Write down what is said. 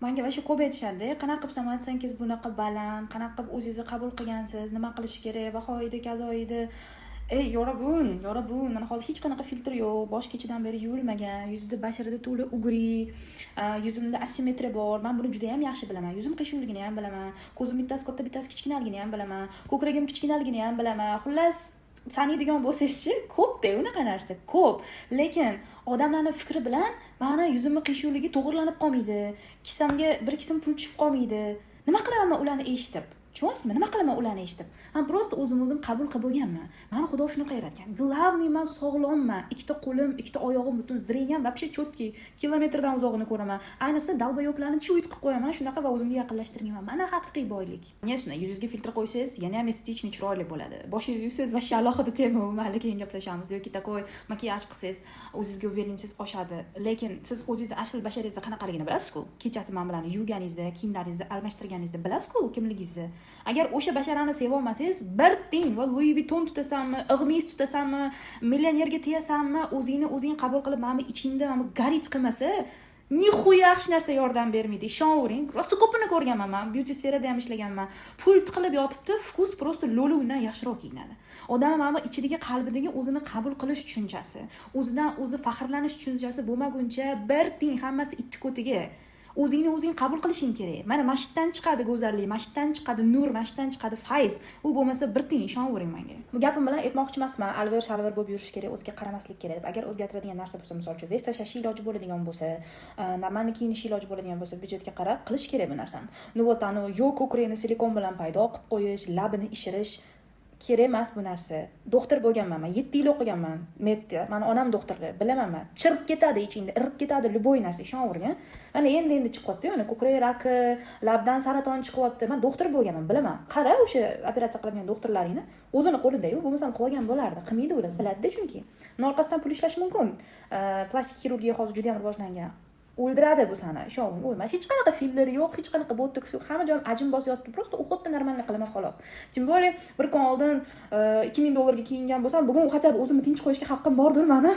Manga вообще ko'p aytishadi: "Qanaqa qilib самооценка ngiz bunaqa baland, qanaqa qilib o'zingizni qabul qilgansiz, nima qilish kerak?" Vaho edi, kazo edi. Ey, yorobun, yorobun, mana hozir hech qanaqa filtr yo'q, bosh kechadan beri yuvilmagan, yuzda, basharada to'la угри, yuzimda asimetriya bor. Man buni juda yam yaxshi bilaman. Yuzim qiyshuvligini ham bilaman, ko'zim bittasi katta, bittasi kichkinaligini ham bilaman, ko'kragim kichkinaligini ham bilaman. Xullas, sanaydigan bo'lsangizchi, ko'pda unaqa narsa ko'p. Lekin odamlarni fikri bilan mani yuzimni qiyshuvligi to'g'irlanib qolmaydi, kissamga bir kisim pul tushib qolmaydi. Nima qilaman man ularni eshitib? Tushunyapsizmi, nima qilaman ularni eshitib? Man просто o'zimni o'zim qabul qilib bo'lganman. Mani Xudo shunaqa yaratgan. Главный, man sog'lomman, ikkita qo'lim, ikkita oyog'im butun, зрением вообще четкий, kilometrdan uzog'ini ko'raman. Ayniqsa долбоёб larni чуять qilib qo'yaman shunaqa va o'zimga yaqinlashtirmayman. Mana haqiqiy boylik. Конечно, yuzingizga filtr qo'ysangiz, yana ham эстетичный, chiroyli bo'ladi. Boshingizni yuvsangiz, вообще alohida tema u, mayli, keyin gaplashamiz. Yoki такой makiyaj qilsangiz, o'zingizga уверенность ingiz oshadi. Lekin siz o'zingizni asl basharangizni qanaqaligini bilasizku. Kechasi man bilan yuvganingizda, kiyimlaringizni almashtirganingizda bilasizku kimligingizni. Agar o'sha basharani sevolmasangiz, bir tiyin va Louis Vuitton tutasanmi, ig'miz tutasanmi, millionerga tegasanmi, o'zingni o'zing qabul qilib, mana bu ichingda mana bu гореть qilmasa, нихуя hech narsa yordam bermaydi, ishonavering. Rosa ko'pini ko'rganman man, beauty sferada ham ishlaganman. Pul tiqilib yotibdi, вкус просто lo'li undan yaxshiroq kiyinadi. Odam mana bu ichidagi, qalbidagi o'zini qabul qilish tushunchasi, o'zidan o'zi faxrlanish tushunchasi bo'lmaguncha, bir tiyin, hammasi itni ko'tiga. O'zingni o'zing qabul qilishing kerak. Mana shu yerdan chiqadi go'zallik, mana shu yerdan chiqadi nur, mana shu yerdan chiqadi fayz. U bo'lmasa, bir tiyin, ishonavering menga. Bu gapim bilan aytmoqchi emasman, alver shalver bo'lib yurish kerak, o'ziga qaramaslik kerak deb. Agar o'zgartiradigan narsa bo'lsa, misol uchun, вес tashlash iloji bo'ladigan bo'lsa, нормально kiyinish iloji bo'ladigan bo'lsa, byudjetga qarab qilish kerak bu narsani. Ну вот, anavi yo'q, ko'kragini silikon bilan paydo qilib qo'yish, labini ishirish kerak emas bu narsa. Doktor bo'lganman man, 7 yil o'qiganman medda, mani onam doktorlar, bilaman man. Chirib ketadi ichingda, irib ketadi любой narsa, ishonavering. Mana endi endi chiqyapti, mana ko'krak raki, labdan saraton chiqyapti. Man doktor bo'lganman, bilaman. Qara, o'sha operatsiya qiladigan doktorlaringni o'zini qo'lidayu, bo'lmasam qilib olgan bo'lardi. Qilmaydi ular, biladida, chunki uni orqasidan pul ishlash mumkin. Plastik xirurgiya hozir juda yam rivojlangan. O'ldiradi bu sani, ishonavering. O'lma, hech qanaqa filler yo'q, hech qanaqa botoks yo'q, hamma joyim ajin bosib yotibdi. Просто уход ni нормально qilaman, xolos. Тем более bir kun oldin 2000 dollarga kiyingan bo'lsam, bugun хотя бы o'zimni tinch qo'yishga haqqim bordir mani.